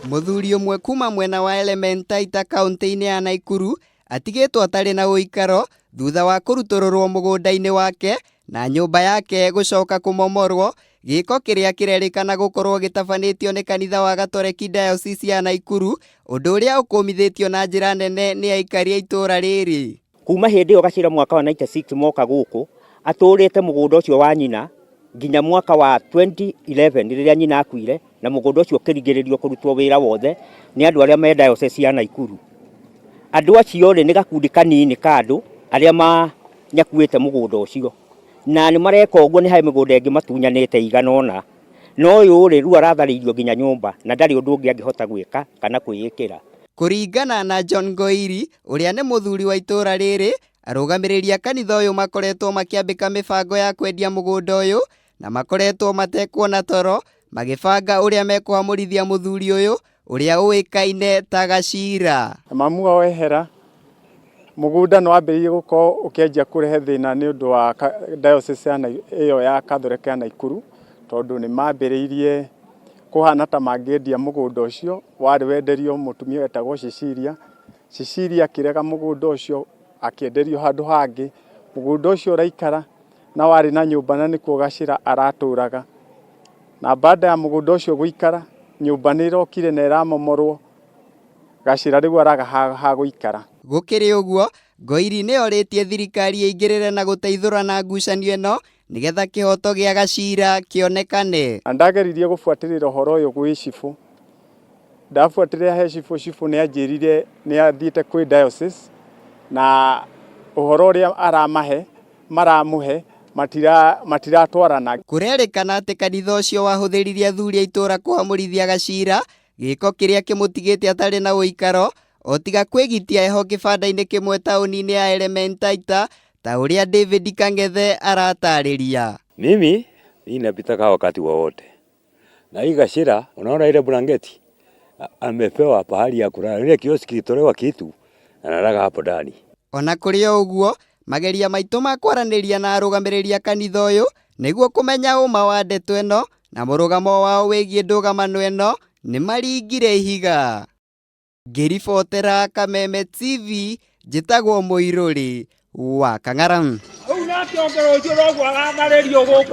Mũthuri ũmwe kuma mwena wa Elementaita kaunti-inĩ ya Naikuru atigĩtwo atarĩ na ũikaro thutha wa kũrutũrũrwo mũgũnda-inĩ wake na nyũmba yake gũcoka kũmomorwo, gĩko kĩrĩa kĩrerĩkana gũkorwo gĩtabanĩtio nĩ kanitha wa Gatoreki Diocese ya Naikuru, ũndũ ũrĩa ũkũmithĩtio na njĩra nene nĩ aikari a itũũra rĩrĩ. Kuma hĩndĩ ĩyo Gacĩra mwaka wa 96 moka gũkũ, atũrĩte mũgũnda ũcio wa nyina nginya mwaka wa 2011 rĩrĩa nyina akuire, na mũgũnda ũcio ũkĩringĩrĩrio kũrutwo wĩra wothe nĩ andũ arĩa me diocese ya Naikuru. Andũ acio rĩ, nĩ gakundi kanini ka andũ arĩa manyakuĩte mũgũnda ũcio, na nĩ mareka ũguo nĩ harĩ mĩgũnda ĩngĩ matunyanĩte ĩigana ũna, no ũyũ rĩ, rĩu aratharĩirio nginya nyũmba na ndarĩ ũndũ ũngĩ angĩhota gwĩka kana kwĩĩkĩra. Kũringana na John Ngoiri, ũrĩa nĩ mũthuri wa itũũra rĩrĩ, arũgamĩrĩri a kanitha ũyũ makoretwo makĩambĩka mĩbango ya kwendia mũgũnda ũyũ na makoretwo matekuona toro magĩbanga ũrĩa mekũhamũrithia mũthuri ũyũ ũrĩa ũĩkaine ta Gacira. Mamu wao ehera, mũgũnda nĩ wambĩrĩirie gũkorwo ũkĩanjia kũrehe thĩna nĩ ũndũ wa diocese ĩyo ya Catholic ya Naikuru, tondũ nĩ mambĩrĩirie kũhana ta mangĩendia mũgũnda ũcio, warĩ wenderio mũtumia wetagwo Cecilia. Cecilia akĩrega mũgũnda ũcio, akĩenderio handũ hangĩ. Mũgũnda ũcio ũraikara na warĩ na nyũmba na nĩkuo Gacĩra aratũraga. Na baada ya mũgũnda ũcio gũikara, nyũmba nĩ ĩrokire na ĩramomorwo, Gacĩra rĩu araga ha gũikara. Gũkĩrĩ ũguo, Ngoiri nĩ orĩtie thirikari ĩingĩrĩre na gũteithũrana ngucanio ĩno nĩgetha kĩhoto gĩa Gacira kĩonekane. Na ndageririe gũbuatĩrĩra ũhoro ũyũ gwĩ cibũ, ndabuatĩrĩra he cibũ, cibũ nĩ anjĩrire nĩ athiĩte kwĩ diocese na ũhoro ũrĩa aramahe maramũhe matiratwarana. Kũrerĩkana atĩ kanitha ũcio wahũthĩrire athuri a itũũra kũhamũrithia Gacira, gĩko kĩrĩa kĩmũtigĩte atarĩ na ũikaro o tiga kwĩgitia eho kĩbanda-inĩ kĩmwe taũni-inĩ ya Elementaita ta ũrĩa David Kang'ethe aratarĩria. Mimi napitaka wakati wowote na hii Gacira, unaona ile blanketi amepewa pahali ya kulala, ile kioski kitolewa kitu analala hapo ndani. Ona kũrĩ o ũguo, mageria maitũ ma kwaranĩria na arũgamĩrĩri a kanitha ũyũ nĩguo kũmenya ũma wa ndeto ĩno na mũrũgamo wao wĩgiĩ ndũgamano ĩno nĩ maringire ihiga. Ngĩribotera Kameme TV, njĩtagwo Mũirũrĩ wa Kang'ara. Rĩu nake ũngĩ rũciũ noguo agatharĩrio gũkũ.